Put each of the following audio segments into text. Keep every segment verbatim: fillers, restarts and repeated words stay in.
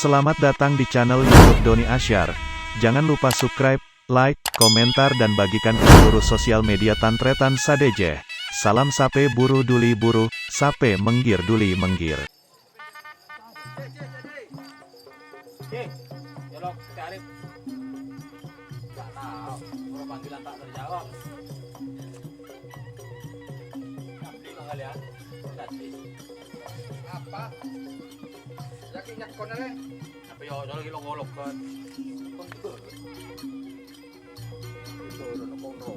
Selamat datang di channel YouTube Doni Asyar. Jangan lupa subscribe, like, komentar, dan bagikan ke seluruh sosial media tan-tarètan sadhâjâ. Salam sapè buru duli buru, sapè mèngghir duli mèngghir. Cik, nyolok si Arif. Nggak tahu, kalau panggilan tak terjawab. Nanti Bang Alian, nanti. Apa? Yakin nyakon aja. Apa ya, kalau gila ngolok kan. Itu, itu, itu, itu, itu.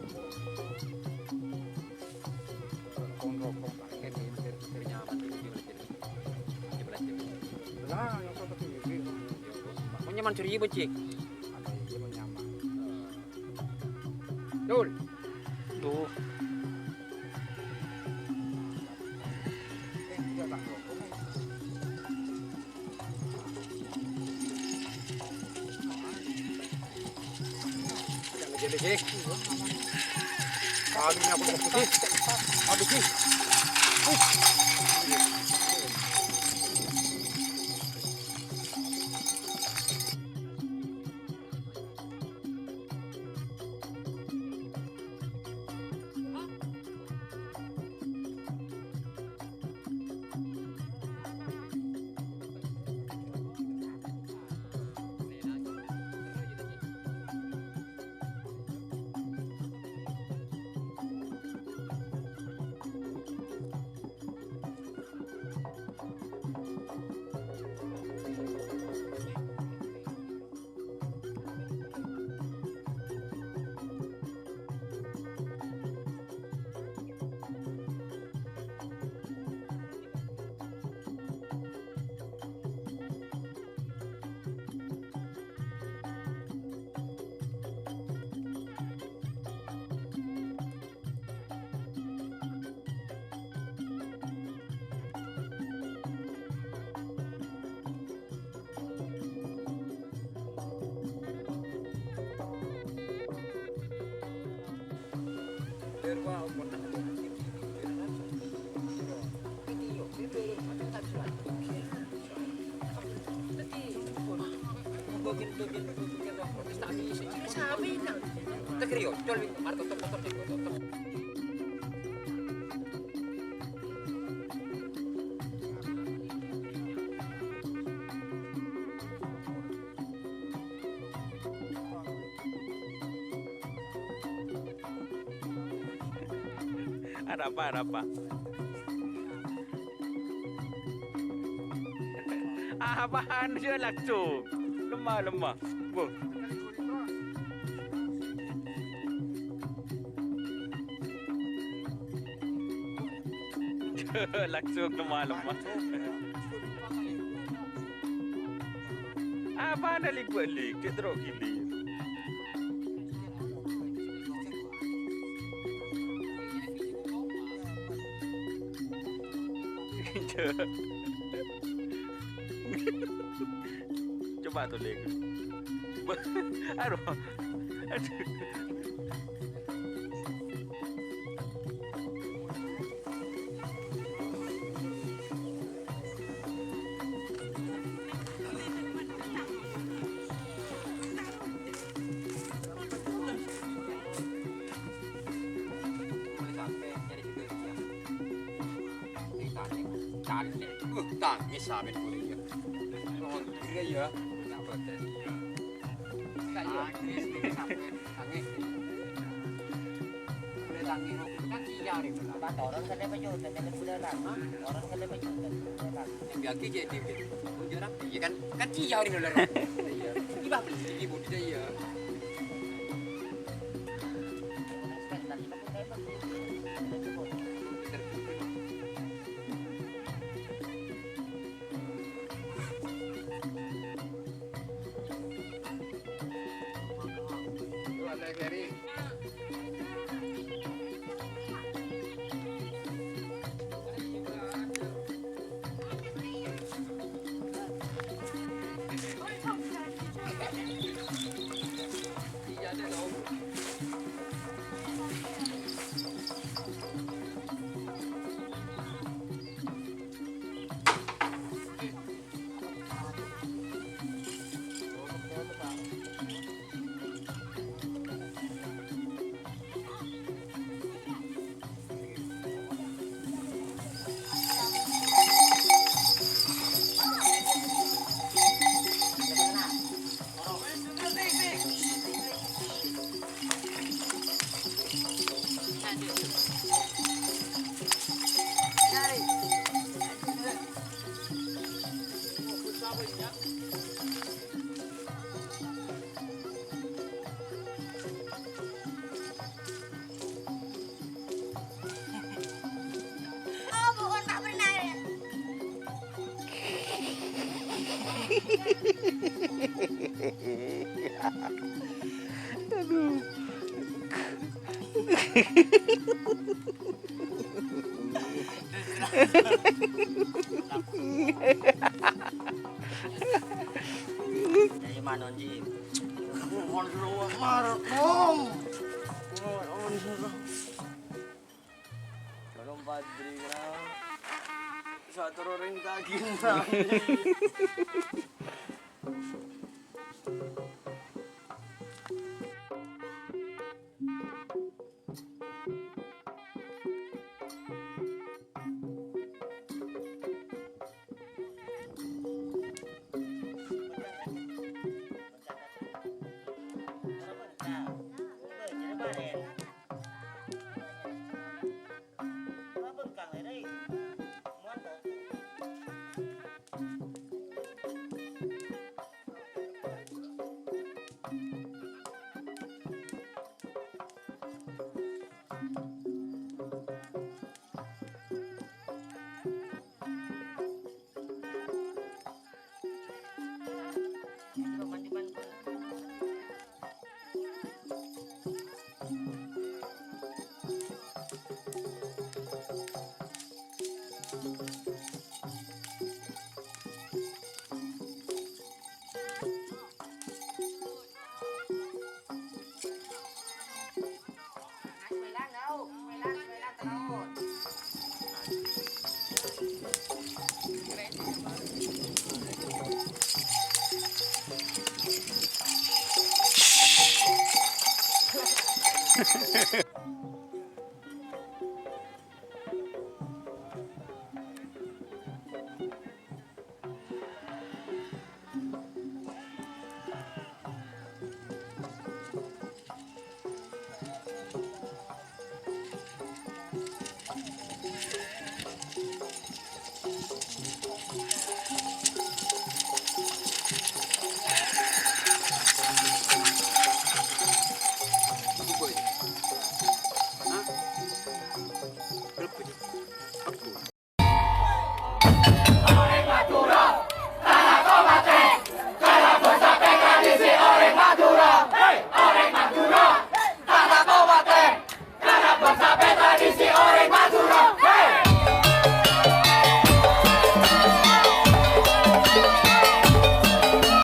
Lah, yang satu sendiri. Mau nyaman seribu, Cik. Ada yang mau nyaman. Dul. Tuh. Eh, tidak tak rokok. Arapa, arapa? Apaan sih langsung? Lemah, lemah. Wah. Langsung lemah, lemah. Apaan balik-balik? Cek terus gini. Coba tuh, Dik. Aduh. Aduh. Tangis sampeyan kuwi ya. Mohon kira ya. Enggak betul. Enggak ya. Tangis sampeyan. Tangis. Boleh tangis. Kan iya, Rin. Apa orang kada pajutan, kada pajutan. Hah? Orang kada pajutan, kada pajutan. Yang lagi jadi, jadi. Oh, jarang. Iya kan? Kan iya, Rin, ular. Iya. Ini bah, ini budaya. Aduh. Jadi manon, Ji. Mon seru, mar, Om. Mon seru. Belum padri, kenapa? Satu orang daging, Bang.